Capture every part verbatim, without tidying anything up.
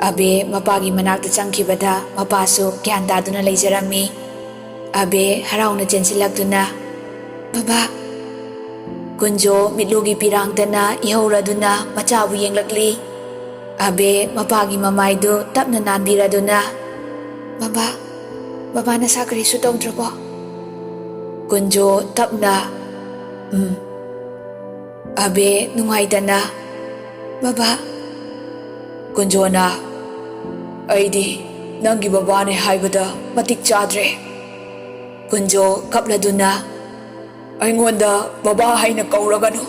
ꯑꯕꯦ ꯃꯄꯥꯒꯤ ꯃꯅꯥꯛꯇ ꯆꯪꯈꯤꯕꯗ ꯃꯄꯥꯁꯨ ꯒ꯭ꯌꯥꯟ ꯇꯥꯗꯨꯅ ꯂꯩꯖꯔꯝꯃꯤ꯫ ꯑꯕꯦ ꯍꯔꯥꯎꯅ ꯆꯦꯟꯁꯤꯜꯂꯛꯇꯨꯅ, "ꯕꯕꯥ!" ꯀꯨꯟꯖꯣ ꯃꯤꯠꯂꯨꯒꯤ ꯄꯤꯔꯥꯡꯇꯅ ꯏꯍꯧꯔꯗꯨꯅ ꯃꯆꯥꯕꯨ ꯌꯦꯡꯂꯛꯂꯤ꯫ ꯑꯕꯦ ꯃꯄꯥꯒꯤ ꯃꯃꯥꯏꯗꯨ ꯇꯞꯅ ꯅꯥꯟꯕꯤꯔꯗꯨꯅ, "ꯕꯕꯥ, ꯕꯕꯥ ꯅꯁꯥ ꯀꯔꯤꯁꯨ ꯇꯧꯗ꯭ꯔꯕꯣ?" ꯀꯨꯟꯖꯣ ꯇꯞꯅ, "ꯎꯝ꯫" ꯑꯕꯦ ꯅꯨꯡꯉꯥꯏꯇꯅ, "ꯕꯕꯥ!" ꯀꯨꯟꯖꯣꯅ, "ꯑꯩꯗꯤ ꯅꯪꯒꯤ ꯕꯕꯥꯅꯦ ꯍꯥꯏꯕꯗ ꯃꯇꯤꯛ ꯆꯥꯗ꯭ꯔꯦ꯫" ꯀꯨꯟꯖꯣ ꯀꯞꯂꯗꯨꯅ, "ꯑꯩꯉꯣꯟꯗ ꯕꯕꯥ ꯍꯥꯏꯅ ꯀꯧꯔꯒꯅꯨ꯫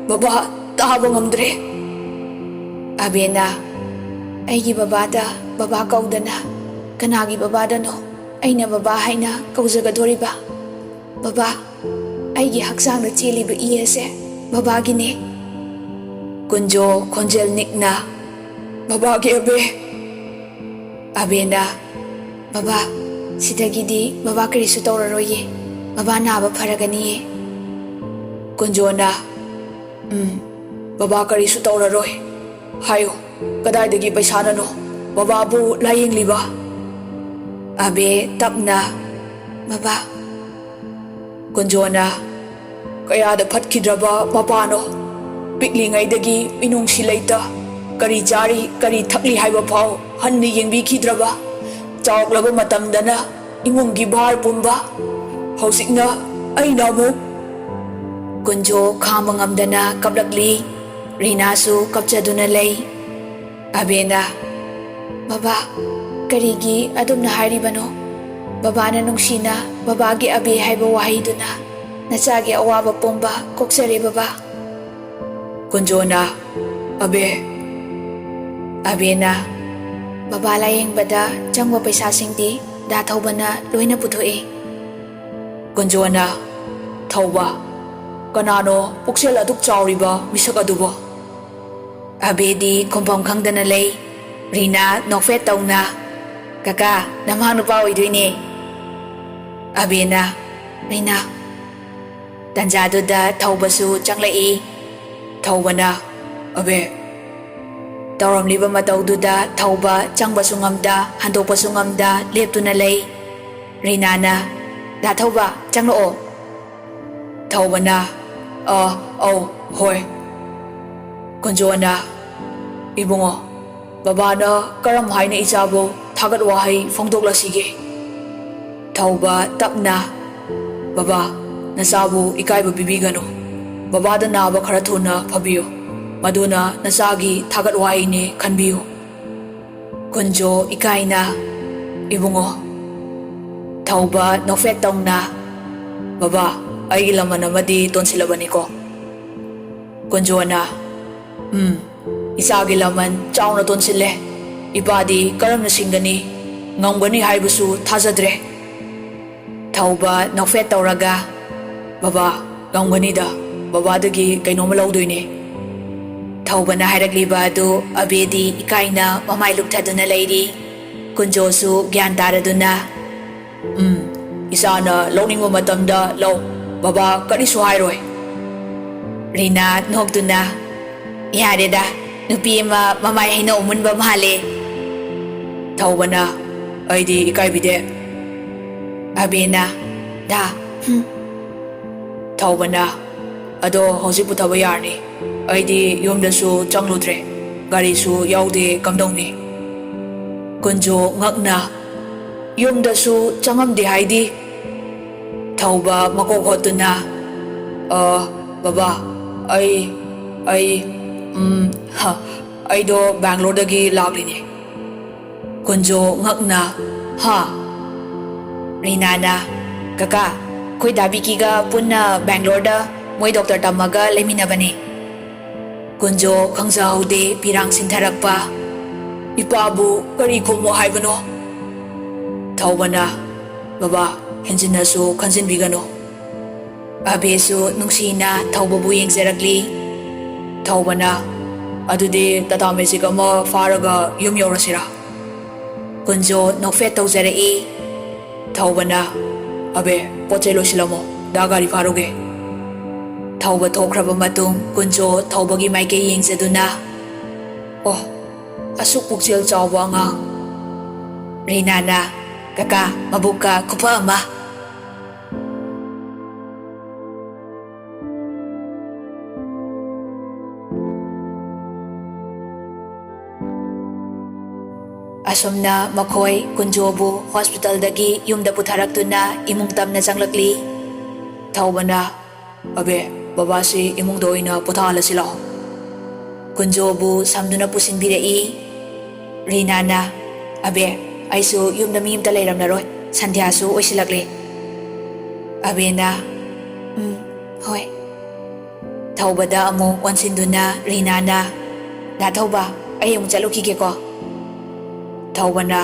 ꯕꯕꯥ ꯇꯥꯕ ꯉꯝꯗ꯭ꯔꯦ꯫" ꯑꯕꯦꯅ, "ꯑꯩꯒꯤ ꯕꯕꯥꯗ ꯕꯕꯥ ꯀꯧꯗꯅ ꯀꯅꯥꯒꯤ ꯕꯕꯥꯗꯅꯣ ꯑꯩꯅ ꯕꯕꯥ ꯍꯥꯏꯅ ꯀꯧꯖꯒꯗꯣꯔꯤꯕ? ꯕꯕꯥ, ꯑꯩꯒꯤ ꯍꯛꯆꯥꯡꯗ ꯆꯦꯜꯂꯤꯕ ꯏ ꯑꯁꯦ ꯕꯕꯥꯒꯤꯅꯦ꯫" ꯀꯨꯟꯖꯣ ꯈꯣꯟꯖꯦꯜ ꯅꯤꯛꯅ, "ꯕꯕꯥꯒꯤ ꯑꯕꯦ!" ꯑꯕꯦꯅ, "ꯕꯕꯥ, ꯁꯤꯗꯒꯤꯗꯤ ꯕꯕꯥ ꯀꯔꯤꯁꯨ ꯇꯧꯔꯔꯣꯏꯌꯦ꯫ ꯕꯕꯥ ꯅꯥꯕ ꯐꯔꯒꯅꯤꯌꯦ꯫" ꯀꯨꯟꯖꯣꯅ, "ꯎꯝ, ꯕꯕꯥ ꯀꯔꯤꯁꯨ ꯇꯧꯔꯔꯣꯏ꯫ ꯍꯥꯏꯌꯨ, ꯀꯗꯥꯏꯗꯒꯤ ꯄꯩꯁꯥꯅꯅꯣ ꯕꯕꯥꯕꯨ ꯂꯥꯌꯦꯡꯂꯤꯕ?" ꯑꯕꯦ ꯇꯞꯅ, "ꯕꯕꯥ꯫" ꯀꯨꯟꯖꯣꯅ, "ꯀꯌꯥꯗ ꯐꯠꯈꯤꯗ꯭ꯔꯕ ꯃꯄꯥꯅꯣ? ꯄꯤꯛꯂꯤꯉꯩꯗꯒꯤ ꯃꯤꯅꯨꯡꯁꯤ ꯂꯩꯇ, ꯀꯔꯤ ꯆꯥꯔꯤ, ꯀꯔꯤ ꯊꯛꯂꯤ ꯍꯥꯏꯕ ꯐꯥꯎ ꯍꯟꯅ ꯌꯦꯡꯕꯤꯈꯤꯗ꯭ꯔꯕ, ꯆꯥꯎꯔꯛꯂꯕ ꯃꯇꯝꯗꯅ ꯏꯃꯨꯡꯒꯤ ꯚꯥꯔ ꯄꯨꯝꯕ, ꯍꯧꯖꯤꯛꯅ ꯑꯩꯅ ꯑꯃꯨꯛ꯫" ꯀꯨꯟꯖꯣ ꯈꯥꯡꯕ ꯉꯝꯗꯅ ꯀꯞꯂꯛꯂꯤ꯫ ꯔꯤꯅꯥꯁꯨ ꯀꯞꯆꯗꯨꯅ ꯂꯩ꯫ ꯑꯕꯦꯅ, "ꯕꯕꯥ, ꯀꯔꯤꯒꯤ ꯑꯗꯨꯝꯅ ꯍꯥꯏꯔꯤꯕꯅꯣ? ꯕꯕꯥꯅ ꯅꯨꯡꯁꯤꯅ ꯕꯕꯥꯒꯤ ꯑꯕꯦ ꯍꯥꯏꯕ ꯋꯥꯍꯩꯗꯨꯅ ꯅꯆꯥꯒꯤ ꯑꯋꯥꯕ ꯄꯨꯝꯕ ꯀꯣꯛꯆꯔꯦ ꯕꯕꯥ꯫" ꯀꯨꯟꯖꯣꯅ, "ꯑꯕꯦ꯫" ꯑꯕꯦꯅ, "ꯕꯕꯥ ꯂꯥꯌꯦꯡꯕꯗ ꯆꯪꯕ ꯄꯩꯁꯥꯁꯤꯡꯗꯤ ꯗꯥ ꯊꯧꯕꯅ ꯂꯣꯏꯅ ꯄꯨꯊꯣꯛꯏ꯫" ꯀꯨꯟꯖꯣꯅ, "ꯊꯧꯕ? ꯀꯅꯥꯅꯣ ꯄꯨꯛꯆꯦꯜ ꯑꯗꯨꯛ ꯆꯥꯎꯔꯤꯕ ꯃꯤꯁꯛ ꯑꯗꯨꯕꯣ?" ꯑꯕꯦꯗꯤ ꯈꯨꯝꯐꯝ ꯈꯪꯗꯅ ꯂꯩ꯫ ꯔꯤꯅꯥ ꯅꯣꯛꯐꯦꯠ ꯇꯧꯅ, "ꯀꯀꯥ, ꯅꯃꯥ ꯅꯨꯄꯥ ꯑꯣꯏꯗꯣꯏꯅꯦ꯫" ꯑꯕꯦꯅ, "ꯔꯤꯅꯥ꯫" ꯇꯟꯖꯥꯗꯨꯗ ꯊꯧꯕꯁꯨ ꯆꯪꯂꯛꯏ꯫ ꯊꯧꯕꯅ, "ꯑꯕꯦ, ꯇꯧꯔꯝꯂꯤꯕ ꯃꯇꯧꯗꯨꯗ ꯊꯧꯕ ꯆꯪꯕꯁꯨ ꯉꯝꯗ, ꯍꯟꯗꯣꯛꯄꯁꯨ ꯉꯝꯗ ꯂꯦꯞꯇꯨꯅ ꯂꯩ꯫ ꯔꯤꯅꯥꯅ, "ꯗꯥ ꯊꯧꯕ, ꯆꯪꯂꯛꯑꯣ꯫" ꯊꯧꯕꯅ, "ꯑ, ꯑꯧ, ꯍꯣꯏ꯫" ꯀꯨꯟꯖꯣꯅ, "ꯏꯕꯨꯡꯉꯣ, ꯕꯕꯥꯅ ꯀꯔꯝ ꯍꯥꯏꯅ ꯏꯆꯥꯕꯨ ꯊꯥꯒꯠ ꯋꯥꯍꯩ ꯐꯣꯡꯗꯣꯛꯂꯁꯤꯒꯦ?" ꯊꯧꯕ ꯇꯞꯅ, "ꯕꯕꯥ, ꯅꯆꯥꯕꯨ ꯏꯀꯥꯏꯕ ꯄꯤꯕꯤꯒꯅꯨ꯫ ꯕꯕꯥꯗ ꯅꯥꯕ ꯈꯔ ꯊꯨꯅ ꯐꯕꯤꯌꯨ꯫ ꯃꯗꯨꯅ ꯅꯆꯥꯒꯤ ꯊꯥꯒꯠ ꯋꯥꯍꯩꯅꯦ ꯈꯟꯕꯤꯌꯨ꯫" ꯀꯨꯟꯖꯣ ꯏꯀꯥꯏꯅ, "ꯏꯕꯨꯡꯉꯣ꯫" ꯊꯧꯕ ꯅꯣꯛꯐꯦꯠ ꯇꯧꯅ, "ꯕꯕꯥ, ꯑꯩꯒꯤ ꯂꯃꯟ ꯑꯃꯗꯤ ꯇꯣꯟꯁꯤꯜꯂꯕꯅꯤꯀꯣ?" ꯀꯨꯟꯖꯣꯅ, "ꯎꯝ, ꯏꯆꯥꯒꯤ ꯂꯃꯟ ꯆꯥꯎꯅ ꯇꯣꯟꯁꯤꯜꯂꯦ꯫ ꯏꯄꯥꯗꯤ ꯀꯔꯝꯅ ꯁꯤꯡꯒꯅꯤ, ꯉꯝꯒꯅꯤ ꯍꯥꯏꯕꯁꯨ ꯊꯥꯖꯗ꯭ꯔꯦ꯫" ꯊꯧꯕ ꯅꯣꯛꯐꯦꯠ ꯇꯧꯔꯒ, "ꯕꯕꯥ, ꯉꯝꯒꯅꯤꯗ, ꯕꯕꯥꯗꯒꯤ ꯀꯩꯅꯣꯝꯃ ꯂꯧꯗꯣꯏꯅꯦ꯫" ꯊꯧꯕꯅ ꯍꯥꯏꯔꯛꯂꯤꯕ ꯑꯗꯨ ꯑꯕꯦꯗꯤ ꯏꯀꯥꯏꯅ ꯃꯃꯥꯏ ꯂꯨꯞꯊꯗꯨꯅ ꯂꯩꯔꯤ꯫ ꯀꯨꯟꯖꯣꯁꯨ ꯒ꯭ꯌꯥꯟ ꯇꯥꯔꯗꯨꯅ, "ꯎꯝ, ꯏꯆꯥꯅ ꯂꯧꯅꯤꯡꯕ ꯃꯇꯝꯗ ꯂꯧ, ꯕꯕꯥ ꯀꯔꯤꯁꯨ ꯍꯥꯏꯔꯣꯏ꯫" ꯔꯤꯅꯥ ꯅꯣꯛꯇꯨꯅ, "ꯌꯥꯔꯦꯗ, ꯅꯨꯄꯤ ꯑꯃ ꯃꯃꯥꯏ ꯍꯩꯅꯧ ꯑꯃꯨꯟꯕ ꯃꯥꯜꯂꯦ꯫" ꯊꯧꯕꯅ, "ꯑꯩꯗꯤ ꯏꯀꯥꯏꯕꯤꯗꯦ꯫" ꯑꯕꯦꯅ, "ꯗꯥ, ꯍꯨꯝ꯫" ꯊꯧꯕꯅ, "ꯑꯗꯣ ꯍꯧꯖꯤꯛ ꯄꯨꯊꯕ ꯌꯥꯔꯅꯤ꯫ ꯑꯩꯗꯤ ꯌꯨꯝꯗꯁꯨ ꯆꯪꯂꯨꯗ꯭ꯔꯦ, ꯒꯥꯔꯤꯁꯨ ꯌꯥꯎꯗꯦ, ꯀꯝꯗꯧꯅꯤ?" ꯀꯨꯟꯖꯣ ꯉꯛꯅ, "ꯌꯨꯝꯗꯁꯨ ꯆꯪꯉꯝꯗꯦ ꯍꯥꯏꯗꯤ?" ꯊꯧꯕ ꯃꯀꯣꯛ ꯍꯣꯠꯇꯨꯅ, "ꯑ, ꯕꯕꯥ, ꯑꯩ, ꯑꯩ, ꯎꯝ, ꯍ, ꯑꯩꯗꯣ ꯕꯦꯡꯒ꯭ꯂꯣꯔꯗꯒꯤ ꯂꯥꯛꯂꯤꯅꯦ꯫" ꯀꯨꯟꯖꯣ ꯉꯛꯅ, "ꯍꯥ?" ꯔꯤꯅꯥꯅ, "ꯀꯀꯥ, ꯑꯩꯈꯣꯏ ꯗꯥ ꯕꯤꯀꯤꯒ ꯄꯨꯟꯅ ꯕꯦꯡꯒ꯭ꯂꯣꯔꯗ ꯃꯣꯏ ꯗꯣꯛꯇꯔ ꯇꯝꯃꯒ ꯂꯩꯃꯤꯟꯅꯕꯅꯦ꯫" ꯀꯨꯟꯖꯣ ꯈꯪꯖꯍꯧꯗꯦ ꯄꯤꯔꯥꯡ ꯁꯤꯟꯊꯔꯛꯄ꯫ "ꯏꯄꯥꯕꯨ ꯀꯔꯤ ꯈꯨꯝꯃꯣ ꯍꯥꯏꯕꯅꯣ?" ꯊꯧꯕꯅ, "ꯕꯕꯥ, ꯍꯦꯟꯖꯤꯟꯅꯁꯨ ꯈꯟꯖꯤꯟꯕꯤꯒꯅꯨ꯫" ꯑꯕꯦꯁꯨ ꯅꯨꯡꯁꯤꯅ ꯊꯧꯕꯕꯨ ꯌꯦꯡꯖꯔꯛꯂꯤ꯫ ꯊꯧꯕꯅ, "ꯑꯗꯨꯗꯤ ꯇꯥꯇꯥ ꯃꯦꯖꯤꯛ ꯑꯃ ꯐꯥꯔꯒ ꯌꯨꯝ ꯌꯧꯔꯁꯤꯔꯥ?" ꯀꯨꯟꯖꯣ ꯅꯣꯛꯐꯦꯠ ꯇꯧꯖꯔꯛꯏ꯫ ꯊꯧꯕꯅ, "ꯑꯕꯦ, ꯄꯣꯠ ꯆꯩ ꯂꯣꯏꯁꯤꯜꯂꯝꯃꯣ, ꯗꯥ ꯒꯥꯔꯤ ꯐꯥꯔꯨꯒꯦ꯫" ꯊꯧꯕ ꯊꯣꯛꯈ꯭ꯔꯕ ꯃꯇꯨꯡ ꯀꯨꯟꯖꯣ ꯊꯧꯕꯒꯤ ꯃꯥꯏꯀꯩ ꯌꯦꯡꯖꯗꯨꯅ, ꯑꯣ, ꯑꯁꯨꯛ ꯄꯨꯛꯆꯦꯜ ꯆꯥꯎꯕ ꯑꯉꯥꯡ꯫ ꯔꯤꯅꯥꯅ, "ꯀꯀꯥ, ꯃꯕꯨꯛꯀ ꯈꯨꯐ ꯑꯃ!" ꯑꯁꯨꯝꯅ ꯃꯈꯣꯏ ꯀꯨꯟꯖꯣꯕꯨ ꯍꯣꯁꯄꯤꯇꯥꯜꯗꯒꯤ ꯌꯨꯝꯗ ꯄꯨꯊꯔꯛꯇꯨꯅ ꯏꯃꯨꯡ ꯇꯝꯅ ꯆꯪꯂꯛꯂꯤ꯫ ꯊꯧꯕꯅ, "ꯑꯕꯦ, ꯕꯕꯥꯁꯤ ꯏꯃꯨꯡꯗ ꯑꯣꯏꯅ ꯄꯣꯊꯥꯍꯜꯂꯁꯤ ꯂꯥꯛꯑꯣ꯫" ꯀꯨꯟꯖꯣꯕꯨ ꯁꯝꯗꯨꯅ ꯄꯨꯁꯤꯟꯕꯤꯔꯛꯏ꯫ ꯔꯤꯅꯥꯅ, "ꯑꯕꯦ, ꯑꯩꯁꯨ ꯌꯨꯝꯗ ꯃꯤ ꯑꯝꯇ ꯂꯩꯔꯝꯂꯔꯣꯏ, ꯁꯟꯙ꯭ꯌꯥꯁꯨ ꯑꯣꯏꯁꯤꯜꯂꯛꯂꯦ꯫" ꯑꯕꯦꯅ, "ꯎꯝ, ꯍꯣꯏ꯫" ꯊꯧꯕꯗ ꯑꯃꯨꯛ ꯑꯣꯟꯁꯤꯟꯗꯨꯅ ꯔꯤꯅꯥꯅ, "ꯗꯥ ꯊꯧꯕ, ꯑꯩ ꯑꯃꯨꯛ ꯆꯠꯂꯨꯈꯤꯒꯦꯀꯣ꯫" ꯊꯧꯕꯅ,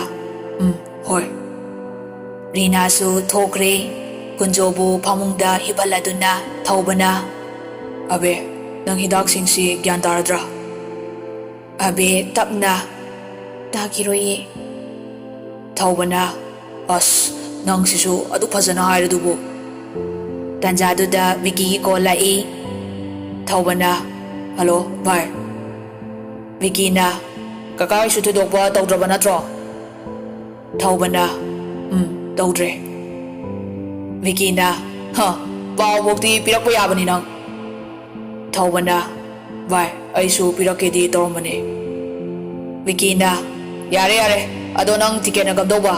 "ꯎꯝ, ꯍꯣꯏ꯫" ꯔꯤꯅꯥꯁꯨ ꯊꯣꯛꯈ꯭ꯔꯦ꯫ ꯀꯨꯟꯖꯣꯕꯨ ꯐꯃꯨꯡꯗ ꯍꯤꯞꯍꯜꯂꯗꯨꯅ ꯊꯧꯕꯅ, "ꯑꯕꯦ, ꯅꯪ ꯍꯤꯗꯥꯛꯁꯤꯡꯁꯤ ꯒ꯭ꯌꯥꯟ ꯇꯥꯔꯗ꯭ꯔꯥ?" ꯑꯕꯦ ꯇꯞꯅ, "ꯇꯥꯈꯤꯔꯣꯏꯌꯦ꯫" ꯊꯧꯕꯅ, "ꯑꯁ, ꯅꯪꯁꯤꯁꯨ ꯑꯗꯨꯛ ꯐꯖꯅ ꯍꯥꯏꯔꯗꯨꯕꯨ꯫" ꯇꯥꯟꯖꯥꯗꯨꯗ ꯚꯤꯀꯤꯒꯤ ꯀꯣꯜ ꯂꯥꯛꯏ꯫ ꯊꯧꯕꯅ, "ꯍꯜꯂꯣ, ꯚꯥꯏ꯫" ꯚꯤꯀꯤꯅ, "ꯀꯀꯥ ꯍꯣꯏꯁꯨ ꯊꯣꯏꯗꯣꯛꯄ ꯇꯧꯗ꯭ꯔꯕ ꯅꯠꯇ꯭ꯔꯣ?" ꯊꯧꯕꯅ, "ꯎꯝ, ꯇꯧꯗ꯭ꯔꯦ꯫" ꯚꯤꯀꯤꯅ, "ꯍ, ꯄꯥꯎꯕꯣꯛꯇꯤ ꯄꯤꯔꯛꯄ ꯌꯥꯕꯅꯤ ꯅꯪ꯫" ꯊꯧꯕꯅ, "ꯚꯥꯏ, ꯑꯩꯁꯨ ꯄꯤꯔꯛꯀꯦꯗꯤ ꯇꯧꯔꯝꯕꯅꯦ꯫" ꯚꯤꯀꯤꯅ, "ꯌꯥꯔꯦ, ꯌꯥꯔꯦ, ꯑꯗꯣ ꯅꯪ ꯇꯤꯀꯦꯠꯅ ꯀꯝꯗꯧꯕ?"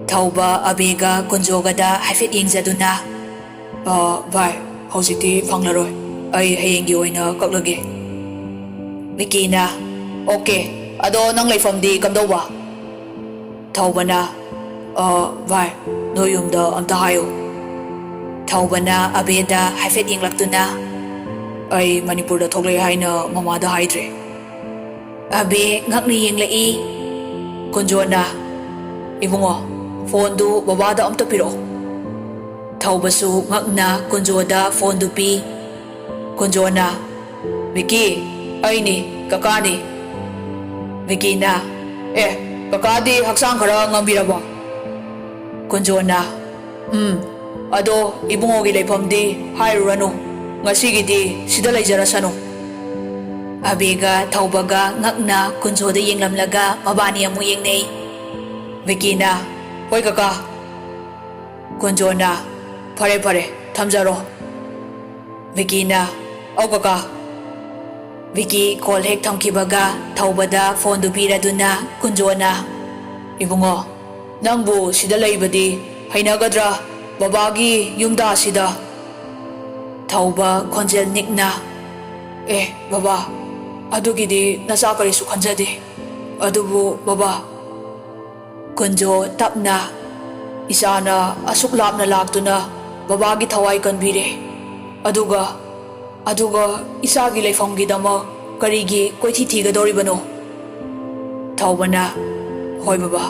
ꯊꯧꯕ ꯑꯕꯦꯒ ꯀꯨꯟꯖꯣꯒꯗ ꯍꯥꯏꯐꯦꯠ ꯌꯦꯡꯖꯗꯨꯅ, "ꯑ, ꯚꯥꯏ, ꯍꯧꯖꯤꯛꯇꯤ ꯐꯪꯂꯔꯣꯏ꯫ ꯑꯩ ꯍꯌꯦꯡꯒꯤ ꯑꯣꯏꯅ ꯀꯛꯂꯒꯦ꯫" ꯚꯤꯀꯤꯅ, "ꯑꯣꯀꯦ, ꯑꯗꯣ ꯅꯪ ꯂꯩꯐꯝꯗꯤ ꯀꯝꯗꯧꯕ?" ꯊꯧꯕꯅ, "ꯑ, ꯚꯥꯏ, ꯅꯣꯏ ꯌꯨꯝꯗ ꯑꯝꯇ ꯍꯥꯏꯌꯨ꯫" ꯊꯧꯕꯅ ꯑꯕꯦꯗ ꯍꯥꯏꯐꯦꯠ ꯌꯦꯡꯂꯛꯇꯨꯅ, "ꯑꯩ ꯃꯅꯤꯄꯨꯔꯗ ꯊꯣꯛꯂꯛꯑꯦ ꯍꯥꯏꯅ ꯃꯃꯥꯗ ꯍꯥꯏꯗ꯭ꯔꯦ꯫" ꯑꯕꯦ ꯉꯛꯅ ꯌꯦꯡꯂꯛꯏ꯫ ꯀꯨꯟꯖꯣꯅ, "ꯏꯕꯨꯡꯉꯣ, ꯐꯣꯟꯗꯨ ꯕꯕꯥꯗ ꯑꯝꯇ ꯄꯤꯔꯛꯑꯣ꯫" ꯊꯧꯕꯁꯨ ꯉꯛꯅ ꯀꯨꯟꯖꯣꯗ ꯐꯣꯟꯗꯨ ꯄꯤ꯫ ꯀꯨꯟꯖꯣꯅ, "ꯚꯤꯀꯤ, ꯑꯩꯅꯤ, ꯀꯀꯥꯅꯤ꯫" ꯚꯤꯀꯤꯅ, "ꯑꯦ, ꯀꯀꯥꯗꯤ ꯍꯛꯆꯥꯡ ꯈꯔ ꯉꯝꯕꯤꯔꯕꯣ?" ꯀꯨꯟꯖꯣꯅ, "ꯎꯝ, ꯑꯗꯣ ꯏꯕꯨꯡꯉꯣꯒꯤ ꯂꯩꯐꯝꯗꯤ ꯍꯥꯏꯔꯨꯔꯅꯨ, ꯉꯁꯤꯒꯤꯗꯤ ꯁꯤꯗ ꯂꯩꯖꯔꯁꯅꯨ꯫" ꯑꯕꯦꯒ ꯊꯧꯕꯒ ꯉꯛꯅ ꯀꯨꯟꯖꯣꯗ ꯌꯦꯡꯂꯝꯂꯒ ꯃꯕꯥꯅꯤ ꯑꯃꯨꯛ ꯌꯦꯡꯅꯩ꯫ ꯕꯤꯀꯤꯅ, "ꯍꯣꯏ ꯀꯀꯥ꯫" ꯀꯨꯟꯖꯣꯅ, "ꯐꯔꯦ ꯐꯔꯦ, ꯊꯝꯖꯔꯣ꯫" ꯕꯤꯀꯤꯅ, "ꯑꯧ ꯀꯀꯥ꯫" ꯕꯤꯀꯤ ꯀꯣꯜ ꯍꯦꯛ ꯊꯝꯈꯤꯕꯒ ꯊꯧꯕꯗ ꯐꯣꯟꯗꯨ ꯄꯤꯔꯗꯨꯅ ꯀꯨꯟꯖꯣꯅ, "ꯏꯕꯨꯡꯉꯣ, ꯅꯪꯕꯨ ꯁꯤꯗ ꯂꯩꯕꯗꯤ ꯍꯩꯅꯒꯗ꯭ꯔꯥ, ꯕꯕꯥꯒꯤ ꯌꯨꯝꯗ ꯑꯁꯤꯗ?" ꯊꯧꯕ ꯈꯣꯟꯖꯦꯜ ꯅꯤꯛꯅ, "ꯑꯦ ꯕꯕꯥ, ꯑꯗꯨꯒꯤꯗꯤ ꯅꯆꯥ ꯀꯔꯤꯁꯨ ꯈꯟꯖꯗꯦ꯫ ꯑꯗꯨꯕꯨ ꯕꯕꯥ꯫" ꯀꯨꯟꯖꯣ ꯇꯞꯅ, "ꯏꯆꯥꯅ ꯑꯁꯨꯛ ꯂꯥꯞꯅ ꯂꯥꯛꯇꯨꯅ ꯕꯕꯥꯒꯤ ꯊꯋꯥꯏ ꯀꯟꯕꯤꯔꯦ꯫ ꯑꯗꯨꯒ, ꯑꯗꯨꯒ ꯏꯆꯥꯒꯤ ꯂꯩꯐꯝꯒꯤꯗꯃꯛ ꯀꯔꯤꯒꯤ ꯀꯣꯏꯊꯤ ꯊꯤꯒꯗꯧꯔꯤꯕꯅꯣ?" ꯊꯧꯕꯅ, "ꯍꯣꯏ ꯕꯕꯥ꯫"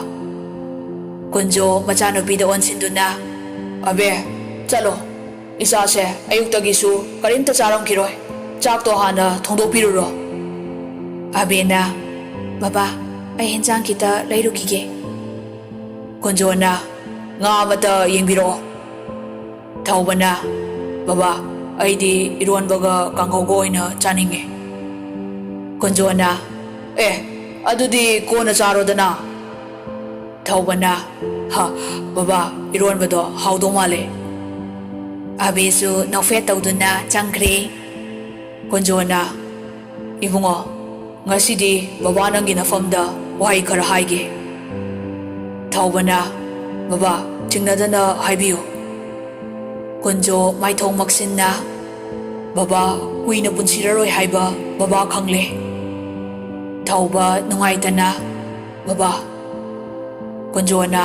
ꯀꯨꯟꯖꯣ ꯃꯆꯥꯅꯨꯄꯤꯗ ꯑꯣꯟꯁꯤꯟꯗꯨꯅ, "ꯑꯕꯦ, ꯆꯠꯂꯣ꯫ ꯏꯆꯥꯁꯦ ꯑꯌꯨꯛꯇꯒꯤꯁꯨ ꯀꯔꯤꯝꯇ ꯆꯥꯔꯝꯈꯤꯔꯣꯏ꯫ ꯆꯥꯛꯇꯣ ꯍꯥꯟꯅ ꯊꯣꯡꯗꯣꯛꯄꯤꯔꯨꯔꯣ꯫" ꯑꯕꯦꯅ, "ꯕꯕꯥ, ꯑꯩ ꯍꯦꯟꯖꯥꯡ ꯈꯤꯇ ꯂꯩꯔꯨꯈꯤꯒꯦ꯫" ꯀꯨꯟꯖꯣꯅ, "ꯉꯥ ꯑꯃꯇ ꯌꯦꯡꯕꯤꯔꯛꯑꯣ꯫" ꯊꯧꯕꯅ, "ꯕꯕꯥ, ꯑꯩꯗꯤ ꯏꯔꯣꯟꯕꯒ ꯀꯥꯡꯍꯧꯒ ꯑꯣꯏꯅ ꯆꯥꯅꯤꯡꯉꯦ꯫" ꯀꯨꯟꯖꯣꯅ, "ꯑꯦ, ꯑꯗꯨꯗꯤ ꯀꯣꯟꯅ ꯆꯥꯔꯣꯗꯅ꯫" ꯊꯧꯕꯅ, "ꯍ, ꯕꯕꯥ, ꯏꯔꯣꯟꯕꯗꯣ ꯍꯥꯎꯗꯧ ꯃꯥꯜꯂꯦ꯫" ꯑꯕꯦꯁꯨ ꯅꯣꯛꯐꯦꯠ ꯇꯧꯗꯨꯅ ꯆꯪꯈ꯭ꯔꯦ꯫ ꯀꯨꯟꯖꯣꯅ, "ꯏꯕꯨꯡꯉꯣ, ꯉꯁꯤꯗꯤ ꯕꯕꯥ ꯅꯪꯒꯤ ꯅꯐꯝꯗ ꯋꯥꯍꯩ ꯈꯔ ꯍꯥꯏꯒꯦ꯫" ꯊꯧꯕꯅ, "ꯕꯕꯥ, ꯆꯤꯡꯅꯗꯅ ꯍꯥꯏꯕꯤꯌꯨ꯫" ꯀꯨꯟꯖꯣ ꯃꯥꯏꯊꯣꯡ ꯃꯛꯁꯤꯟꯅ, "ꯕꯕꯥ, ꯀꯨꯏꯅ ꯄꯨꯟꯁꯤꯔꯔꯣꯏ ꯍꯥꯏꯕ ꯕꯕꯥ ꯈꯪꯂꯦ꯫" ꯊꯧꯕ ꯅꯨꯡꯉꯥꯏꯇꯅ, "ꯕꯕꯥ꯫" ꯀꯨꯟꯖꯣꯅ,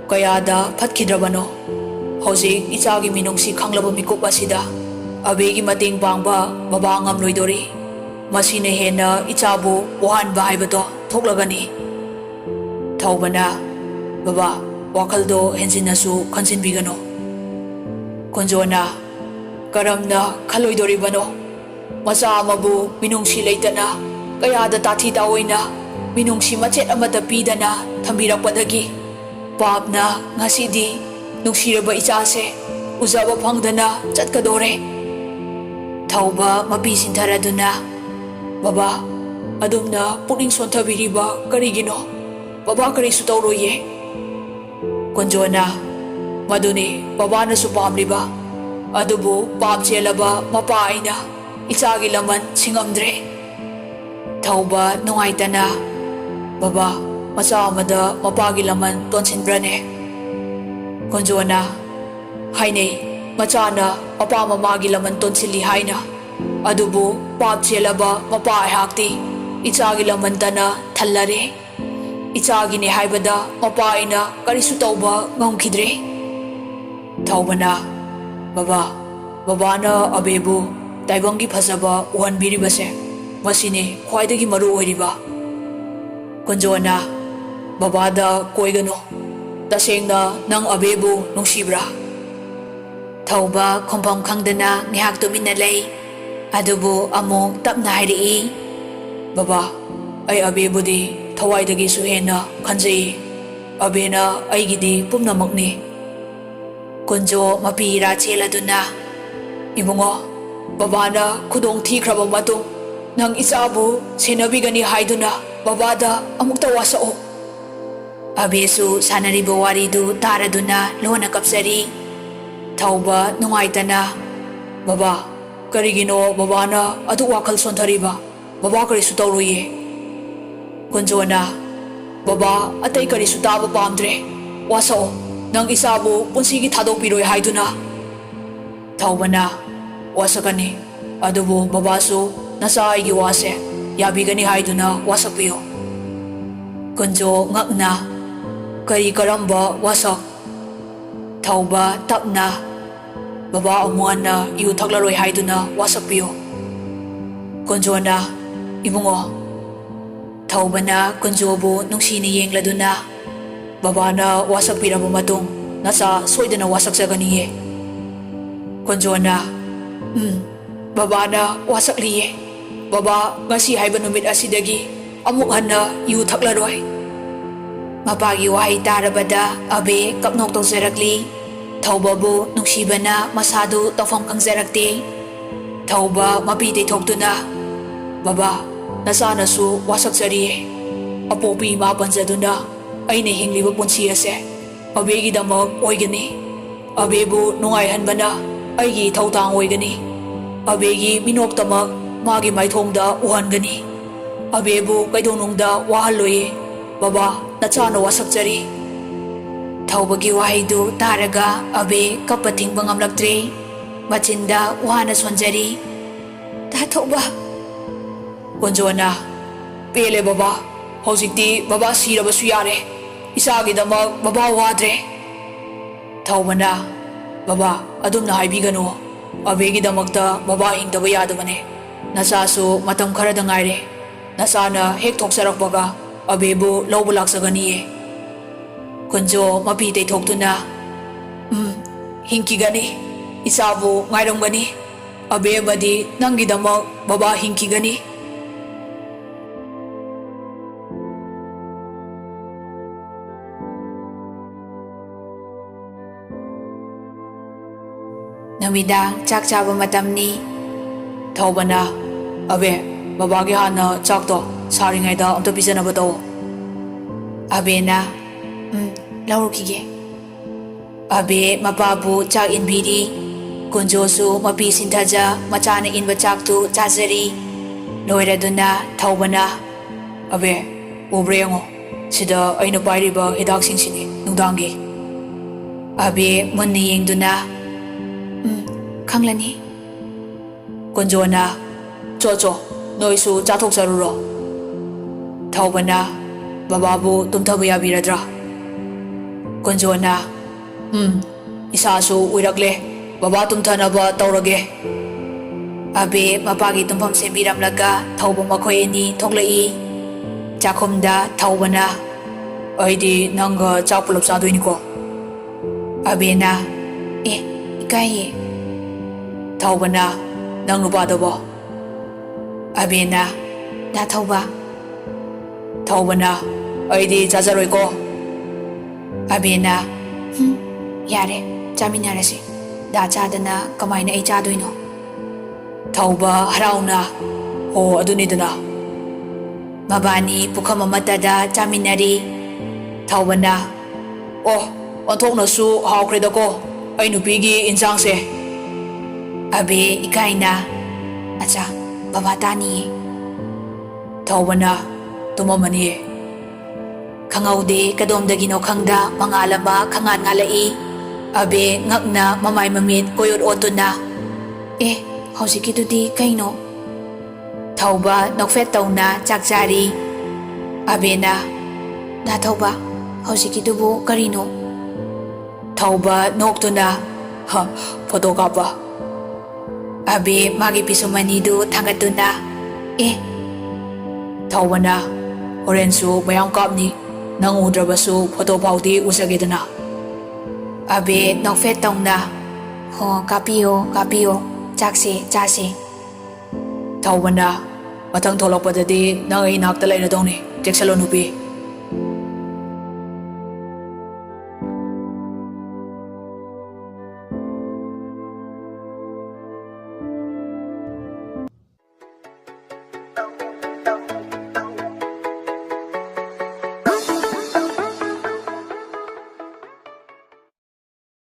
"ꯀꯌꯥꯗ ꯐꯠꯈꯤꯗ꯭ꯔꯕꯅꯣ꯫ ꯍꯧꯖꯤꯛ ꯏꯆꯥꯒꯤ ꯃꯤꯅꯨꯡꯁꯤ ꯈꯪꯂꯕ ꯃꯤꯀꯨꯞ ꯑꯁꯤꯗ ꯑꯕꯦꯒꯤ ꯃꯇꯦꯡ ꯄꯥꯡꯕ ꯕꯕꯥ ꯉꯝꯂꯣꯏꯗꯣꯔꯤ꯫ ꯃꯁꯤꯅ ꯍꯦꯟꯅ ꯏꯆꯥꯕꯨ ꯋꯥꯍꯟꯕ ꯍꯥꯏꯕꯗꯣ ꯊꯣꯛꯂꯒꯅꯤ꯫" ꯊꯧꯕꯅ, "ꯕꯕꯥ, ꯋꯥꯈꯜꯗꯣ ꯍꯦꯟꯖꯤꯟꯅꯁꯨ ꯈꯟꯖꯤꯟꯕꯤꯒꯅꯨ꯫" ꯀꯨꯟꯖꯣꯅ, "ꯀꯔꯝꯅ ꯈꯜꯂꯣꯏꯗꯣꯔꯤꯕꯅꯣ? ꯃꯆꯥ ꯑꯃꯕꯨ ꯃꯤꯅꯨꯡꯁꯤ ꯂꯩꯇꯅ, ꯀꯌꯥꯗ ꯇꯥꯊꯤ ꯇꯥꯑꯣꯏꯅ, ꯃꯤꯅꯨꯡꯁꯤ ꯃꯆꯦꯠ ꯑꯃꯠꯇ ꯄꯤꯗꯅ ꯊꯝꯕꯤꯔꯛꯄꯗꯒꯤ ꯄꯥꯞꯅ ꯉꯁꯤꯗꯤ ꯅꯨꯡꯁꯤꯔꯕ ꯏꯆꯥꯁꯦ ꯎꯖꯕ ꯐꯪꯗꯅ ꯆꯠꯀꯗꯣꯔꯦ꯫" ꯊꯧꯕ ꯃꯄꯤ ꯁꯤꯟꯊꯔꯗꯨꯅ, "ꯕꯕꯥ, ꯑꯗꯨꯝꯅ ꯄꯨꯛꯅꯤꯡ ꯁꯣꯟꯊꯕꯤꯔꯤꯕ ꯀꯔꯤꯒꯤꯅꯣ? ꯕꯕꯥ ꯀꯔꯤꯁꯨ ꯇꯧꯔꯣꯏꯌꯦ꯫" ꯀꯨꯟꯖꯣꯅ, "ꯃꯗꯨꯅꯤ ꯕꯕꯥꯅꯁꯨ ꯄꯥꯝꯂꯤꯕ꯫ ꯑꯗꯨꯕꯨ ꯄꯥꯞ ꯆꯦꯜꯂꯕ ꯃꯄꯥ ꯑꯩꯅ ꯏꯆꯥꯒꯤ ꯂꯃꯟ ꯁꯤꯡꯉꯝꯗ꯭ꯔꯦ꯫" ꯊꯧꯕ, ꯅꯨꯡꯉꯥꯏꯇꯅ, "ꯕꯕꯥ, ꯃꯆꯥ ꯑꯃꯗ ꯃꯄꯥꯒꯤ ꯂꯃꯟ ꯇꯣꯟꯁꯤꯟꯕ꯭ꯔꯅꯦ?" ꯀꯨꯟꯖꯣꯅ, "ꯍꯥꯏꯅꯩ, ꯃꯆꯥꯅ ꯃꯄꯥ ꯃꯃꯥꯒꯤ ꯂꯃꯟ ꯇꯣꯟꯁꯤꯜꯂꯤ ꯍꯥꯏꯅ꯫ ꯑꯗꯨꯕꯨ ꯄꯥꯞ ꯆꯦꯜꯂꯕ ꯃꯄꯥ ꯑꯩꯍꯥꯛꯇꯤ ꯏꯆꯥꯒꯤ ꯂꯃꯟꯇꯅ ꯊꯜꯂꯔꯦ꯫ ꯏꯆꯥꯒꯤꯅꯦ ꯍꯥꯏꯕꯗ ꯃꯄꯥ ꯑꯩꯅ ꯀꯔꯤꯁꯨ ꯇꯧꯕ ꯉꯝꯈꯤꯗ꯭ꯔꯦ꯫" ꯊꯧꯕꯅ, "ꯕꯕꯥ, ꯕꯕꯥꯅ ꯑꯕꯦꯕꯨ ꯇꯥꯏꯕꯪꯒꯤ ꯐꯖꯕ ꯎꯍꯟꯕꯤꯔꯤꯕꯁꯦ, ꯃꯁꯤꯅꯤ ꯈ꯭ꯋꯥꯏꯗꯒꯤ ꯃꯔꯨ ꯑꯣꯏꯔꯤꯕ꯫" ꯀꯨꯟꯖꯣꯅ, "ꯕꯕꯥꯗ ꯀꯣꯏꯒꯅꯨ꯫ ꯇꯁꯦꯡꯅ ꯅꯪ ꯑꯕꯦꯕꯨ ꯅꯨꯡꯁꯤꯕ꯭ꯔꯥ?" ꯊꯧꯕ ꯈꯨꯝꯐꯝ ꯈꯪꯗꯅ ꯉꯥꯏꯍꯥꯛ ꯇꯨꯃꯤꯟꯅ ꯂꯩ꯫ ꯑꯗꯨꯕꯨ ꯑꯃꯨꯛ ꯇꯞꯅ ꯍꯥꯏꯔꯛꯏ, "ꯕꯕꯥ, ꯑꯩ ꯑꯕꯦꯕꯨꯗꯤ ꯊꯋꯥꯏꯗꯒꯤꯁꯨ ꯍꯦꯟꯅ ꯈꯟꯖꯩ꯫ ꯑꯕꯦꯅ ꯑꯩꯒꯤꯗꯤ ꯄꯨꯝꯅꯃꯛꯅꯤ꯫" ꯀꯨꯟꯖꯣ ꯃꯄꯤ ꯏꯔꯥ ꯆꯦꯜꯂꯗꯨꯅ, "ꯏꯕꯨꯡꯉꯣ, ꯕꯕꯥꯅ ꯈꯨꯗꯣꯡ ꯊꯤꯈ꯭ꯔꯕ ꯃꯇꯨꯡ ꯅꯪ ꯏꯆꯥꯕꯨ ꯁꯦꯟꯅꯕꯤꯒꯅꯤ ꯍꯥꯏꯗꯨꯅ ꯕꯕꯥꯗ ꯑꯃꯨꯛꯇ ꯋꯥꯁꯛꯑꯣ꯫" ꯑꯕꯦꯁꯨ ꯁꯥꯟꯅꯔꯤꯕ ꯋꯥꯔꯤꯗꯨ ꯇꯥꯔꯗꯨꯅ ꯂꯣꯟꯅ ꯀꯞꯆꯔꯤ꯫ ꯊꯧꯕ, ꯅꯨꯡꯉꯥꯏꯇꯅ, "ꯕꯕꯥ, ꯀꯔꯤꯒꯤꯅꯣ ꯕꯕꯥꯅ ꯑꯗꯨꯛ ꯋꯥꯈꯜ ꯁꯣꯟꯊꯔꯤꯕ? ꯕꯕꯥ ꯀꯔꯤꯁꯨ ꯇꯧꯔꯣꯏꯌꯦ꯫" ꯀꯨꯟꯖꯣꯅ, "ꯕꯕꯥ, ꯑꯇꯩ ꯀꯔꯤꯁꯨ ꯇꯥꯕ ꯄꯥꯝꯗ꯭ꯔꯦ꯫ ꯋꯥꯁꯛꯑꯣ, ꯅꯪ ꯏꯆꯥꯕꯨ ꯄꯨꯟꯁꯤꯒꯤ ꯊꯥꯗꯣꯛꯄꯤꯔꯣꯏ ꯍꯥꯏꯗꯨꯅ꯫" ꯊꯧꯕꯅ, "ꯋꯥꯁꯛꯀꯅꯤ, ꯑꯗꯨꯕꯨ ꯕꯕꯥꯁꯨ ꯅꯆꯥ ꯑꯩꯒꯤ ꯋꯥꯁꯦ ꯌꯥꯕꯤꯒꯅꯤ ꯍꯥꯏꯗꯨꯅ ꯋꯥꯁꯛꯄꯤꯌꯨ꯫" ꯀꯨꯟꯖꯣ, ꯉꯛꯅ, "ꯀꯔꯤ, ꯀꯔꯝꯕ ꯋꯥꯁꯛ?" ꯊꯧꯕ, ꯇꯞꯅ, "ꯕꯕꯥ ꯑꯃꯨꯛ ꯍꯟꯅ ꯌꯨ ꯊꯛꯂꯔꯣꯏ ꯍꯥꯏꯗꯨꯅ ꯋꯥꯁꯛꯄꯤꯌꯨ꯫" ꯀꯨꯟꯖꯣꯅ, "ꯏꯕꯨꯡꯉꯣ꯫" ꯊꯧꯕꯅ ꯀꯨꯟꯖꯣꯕꯨ ꯅꯨꯡꯁꯤꯅ ꯌꯦꯡꯂꯗꯨꯅ, "ꯕꯕꯥꯅ ꯋꯥꯁꯛꯄꯤꯔꯕ ꯃꯇꯨꯡ ꯅꯆꯥ ꯁꯣꯏꯗꯅ ꯋꯥꯁꯛꯆꯒꯅꯤꯌꯦ꯫" ꯀꯨꯟꯖꯣꯅ, "ꯎꯝ, ꯕꯕꯥꯅ ꯋꯥꯁꯛꯂꯤꯌꯦ꯫ ꯕꯕꯥ ꯉꯁꯤ ꯍꯥꯏꯕ ꯅꯨꯃꯤꯠ ꯑꯁꯤꯗꯒꯤ ꯑꯃꯨꯛ ꯍꯟꯅ ꯌꯨ ꯊꯛꯂꯔꯣꯏ꯫" ꯃꯄꯥꯒꯤ ꯋꯥꯍꯩ ꯇꯥꯔꯕꯗ ꯑꯕꯦ ꯀꯞꯅꯣꯛ ꯇꯧꯖꯔꯛꯂꯤ꯫ ꯊꯧꯕꯕꯨ ꯅꯨꯡꯁꯤꯕꯅ ꯃꯁꯥꯗꯨ ꯇꯧꯐꯝ ꯈꯪꯖꯔꯛꯇꯦ꯫ ꯊꯧꯕ ꯃꯄꯤ ꯇꯩꯊꯣꯛꯇꯨꯅ, "ꯕꯕꯥ, ꯅꯆꯥꯅꯁꯨ ꯋꯥꯁꯛꯆꯔꯤꯌꯦ꯫ ꯑꯄꯣꯛꯄꯤ ꯏꯃꯥ ꯄꯟꯖꯗꯨꯅ ꯑꯩꯅ ꯍꯤꯡꯂꯤꯕ ꯄꯨꯟꯁꯤ ꯑꯁꯦ ꯑꯕꯦꯒꯤꯗꯃꯛ ꯑꯣꯏꯒꯅꯤ꯫ ꯑꯕꯦꯕꯨ ꯅꯨꯡꯉꯥꯏꯍꯟꯕꯅ ꯑꯩꯒꯤ ꯏꯊꯧꯗꯥꯡ ꯑꯣꯏꯒꯅꯤ꯫ ꯑꯕꯦꯒꯤ ꯃꯤꯅꯣꯛꯇꯃꯛ ꯃꯥꯒꯤ ꯃꯥꯏꯊꯣꯡꯗ ꯎꯍꯟꯒꯅꯤ꯫ ꯑꯕꯦꯕꯨ ꯀꯩꯗꯧꯅꯨꯡꯗ ꯋꯥꯍꯜꯂꯣꯏꯌꯦ꯫ ꯕꯕꯥ, ꯅꯆꯥꯅ ꯋꯥꯁꯛꯆꯔꯤ꯫" ꯊꯧꯕꯒꯤ ꯋꯥꯍꯩꯗꯨ ꯇꯥꯔꯒ ꯑꯕꯦ ꯀꯞꯄ ꯊꯤꯡꯕ ꯉꯝꯂꯛꯇ꯭ꯔꯦ꯫ ꯃꯆꯤꯟꯗ ꯋꯥꯅ ꯁꯣꯟꯖꯔꯤ, "ꯇꯥ ꯊꯧꯕ!" ꯀꯨꯟꯖꯣꯅ, "ꯄꯦꯜꯂꯦ ꯕꯕꯥ, ꯍꯧꯖꯤꯛꯇꯤ ꯕꯕꯥ ꯁꯤꯔꯕꯁꯨ ꯌꯥꯔꯦ꯫ ꯏꯆꯥꯒꯤꯗꯃꯛ ꯕꯕꯥ ꯋꯥꯗ꯭ꯔꯦ꯫" ꯊꯧꯕꯅ, "ꯕꯕꯥ, ꯑꯗꯨꯝꯅ ꯍꯥꯏꯕꯤꯒꯅꯨ꯫ ꯑꯕꯦꯒꯤꯗꯃꯛꯇ ꯕꯕꯥ ꯍꯤꯡꯗꯕ ꯌꯥꯗꯕꯅꯦ꯫ ꯅꯆꯥꯁꯨ ꯃꯇꯝ ꯈꯔꯗ ꯉꯥꯏꯔꯦ꯫ ꯅꯆꯥꯅ ꯍꯦꯛ ꯊꯣꯛꯆꯔꯛꯄꯒ ꯑꯕꯦꯕꯨ ꯂꯧꯕ ꯂꯥꯛꯆꯒꯅꯤꯌꯦ꯫" ꯀꯨꯟꯖꯣ ꯃꯄꯤ ꯇꯩꯊꯣꯛꯇꯨꯅ, "ꯎꯝ, ꯍꯤꯡꯈꯤꯒꯅꯤ꯫ ꯏꯆꯥꯕꯨ ꯉꯥꯏꯔꯝꯒꯅꯤ꯫ ꯑꯕꯦ ꯑꯃꯗꯤ ꯅꯪꯒꯤꯗꯃꯛ ꯕꯕꯥ ꯍꯤꯡꯈꯤꯒꯅꯤ꯫" ꯅꯨꯃꯤꯗꯥꯡ ꯆꯥꯛ ꯆꯥꯕ ꯃꯇꯝꯅꯤ꯫ ꯊꯧꯕꯅ, "ꯑꯕꯦ, ꯕꯕꯥꯒꯤ ꯍꯥꯟꯅ ꯆꯥꯛꯇꯣ ꯁꯥꯔꯤꯉꯩꯗ ꯑꯝꯇ ꯄꯤꯖꯅꯕ ꯇꯧ꯫" ꯑꯕꯦꯅ, "ꯎꯝ, ꯂꯧꯔꯨꯈꯤꯒꯦ꯫" ꯑꯕꯦ ꯃꯄꯥꯕꯨ ꯆꯥꯛ ꯏꯟꯕꯤꯔꯤ꯫ ꯀꯨꯟꯖꯣꯁꯨ ꯃꯄꯤ ꯁꯤꯟꯊꯖ ꯃꯆꯥꯅ ꯏꯟꯕ ꯆꯥꯛꯇꯨ ꯆꯥꯖꯔꯤ꯫ ꯂꯣꯏꯔꯗꯨꯅ ꯊꯧꯕꯅ, "ꯑꯕꯦ, ꯎꯕ꯭ꯔꯥ ꯌꯦꯡꯉꯣ, ꯁꯤꯗ ꯑꯩꯅ ꯄꯥꯏꯔꯤꯕ ꯍꯤꯗꯥꯛꯁꯤꯡꯁꯤꯅꯤ ꯅꯨꯡꯗꯥꯡꯒꯤ꯫" ꯑꯕꯦ ꯃꯨꯟꯅ ꯌꯦꯡꯗꯨꯅ, "ꯎꯝ, ꯈꯪꯂꯅꯤ꯫" ꯀꯨꯟꯖꯣꯅ, "ꯆꯣ ꯆꯣ, ꯅꯣꯏꯁꯨ ꯆꯥꯊꯣꯛꯆꯔꯨꯔꯣ꯫" ꯊꯧꯕꯅ, "ꯕꯕꯥꯕꯨ ꯇꯨꯝꯊꯕ ꯌꯥꯕꯤꯔꯗ꯭ꯔꯥ?" ꯀꯨꯟꯖꯣꯅ, "ꯎꯝ, ꯏꯁꯥꯁꯨ ꯎꯏꯔꯛꯂꯦ, ꯕꯕꯥ ꯇꯨꯝꯊꯅꯕ ꯇꯧꯔꯒꯦ꯫" ꯑꯕꯦ ꯃꯄꯥꯒꯤ ꯇꯨꯝꯐꯝ ꯁꯦꯝꯕꯤꯔꯝꯂꯒ ꯊꯧꯕ ꯃꯈꯣꯏ ꯑꯅꯤ ꯊꯣꯛꯂꯛꯏ꯫ ꯆꯥꯛꯈꯨꯝꯗ ꯊꯧꯕꯅ, "ꯑꯩꯗꯤ ꯅꯪꯒ ꯆꯥꯛ ꯄꯨꯂꯞ ꯆꯥꯗꯣꯏꯅꯤꯀꯣ꯫" ꯑꯕꯦꯅ, "ꯑꯦ, ꯏꯀꯥꯏꯌꯦ꯫" ꯊꯧꯕꯅ, "ꯅꯪ ꯅꯨꯄꯥꯗꯨꯕꯣ?" ꯑꯕꯦꯅ, "ꯗꯥ ꯊꯧꯕ꯫" ꯊꯧꯕꯅ, "ꯑꯩꯗꯤ ꯆꯥꯖꯔꯣꯏꯀꯣ꯫" ꯑꯕꯦꯅ, "ꯍꯨꯝ, ꯌꯥꯔꯦ, ꯆꯥꯃꯤꯟꯅꯔꯁꯤ꯫ ꯗꯥ ꯆꯥꯗꯅ ꯀꯃꯥꯏꯅ ꯑꯩ ꯆꯥꯗꯣꯏꯅꯣ?" ꯊꯧꯕ ꯍꯔꯥꯎꯅ, ꯑꯣ, ꯑꯗꯨꯅꯤꯗꯅ꯫ ꯃꯕꯥꯅꯤ ꯄꯨꯈꯝ ꯑꯃꯠꯇꯗ ꯆꯥꯃꯤꯟꯅꯔꯤ꯫ ꯊꯧꯕꯅ, "ꯑꯣ, ꯑꯣꯟꯊꯣꯛꯅꯁꯨ ꯍꯥꯎꯈ꯭ꯔꯦꯗꯀꯣ ꯑꯩ ꯅꯨꯄꯤꯒꯤ ꯏꯟꯁꯥꯡꯁꯦ꯫" ꯑꯕꯦ ꯏꯀꯥꯏꯅ, "ꯑꯆꯥ, ꯕꯕꯥ ꯇꯥꯅꯤꯌꯦ꯫" ꯊꯧꯕꯅ, "ꯇꯨꯝꯃꯝꯃꯅꯤꯌꯦ꯫" ꯈꯪꯍꯧꯗꯦ, ꯀꯗꯣꯝꯗꯒꯤꯅꯣ ꯈꯪꯗ ꯃꯉꯥꯜ ꯑꯃ ꯈꯪꯉꯥꯟ ꯉꯥꯜꯂꯛꯏ꯫ ꯑꯕꯦ ꯉꯛꯅ ꯃꯃꯥꯏ ꯃꯃꯤꯠ ꯀꯣꯏꯑꯣꯠ ꯑꯣꯠꯇꯨꯅ, "ꯑꯦ, ꯍꯧꯖꯤꯛꯀꯤꯗꯨꯗꯤ ꯀꯩꯅꯣ?" ꯊꯧꯕ ꯅꯣꯛꯐꯦꯠ ꯇꯧꯅ ꯆꯥꯛ ꯆꯥꯔꯤ꯫ ꯑꯕꯦꯅ, "ꯗꯥ ꯊꯧꯕ, ꯍꯧꯖꯤꯛꯀꯤꯗꯨꯕꯨ ꯀꯔꯤꯅꯣ?" ꯊꯧꯕ ꯅꯣꯛꯇꯨꯅ, "ꯍ, ꯐꯣꯇꯣ ꯀꯥꯞꯄ꯫" ꯑꯕꯦ ꯃꯥꯒꯤ ꯄꯤꯁꯨꯝ ꯑꯅꯤꯗꯨ ꯊꯥꯡꯒꯠꯇꯨꯅ, "ꯑꯦ꯫" ꯊꯧꯕꯅ, "ꯍꯣꯔꯦꯟꯁꯨ ꯃꯌꯥꯝ ꯀꯥꯞꯅꯤ, ꯅꯪ ꯎꯗ꯭ꯔꯕꯁꯨ ꯐꯣꯇꯣ ꯐꯥꯎꯗꯤ ꯎꯖꯒꯦꯗꯅ꯫" ꯑꯕꯦ ꯅꯣꯛꯐꯦꯠ ꯇꯧꯅ, "ꯍꯣ, ꯀꯥꯞꯄꯤꯌꯣ, ꯀꯥꯞꯄꯤꯌꯣ, ꯆꯥꯛꯁꯦ ꯆꯥꯁꯦ꯫" ꯊꯧꯕꯅ, "ꯃꯊꯪ ꯊꯣꯛꯂꯛꯄꯗꯗꯤ ꯅꯪ ꯑꯩ ꯏꯅꯥꯛꯇ ꯂꯩꯔꯗꯧꯅꯤ, ꯆꯦꯛꯁꯜꯂꯣ ꯅꯨꯄꯤ꯫"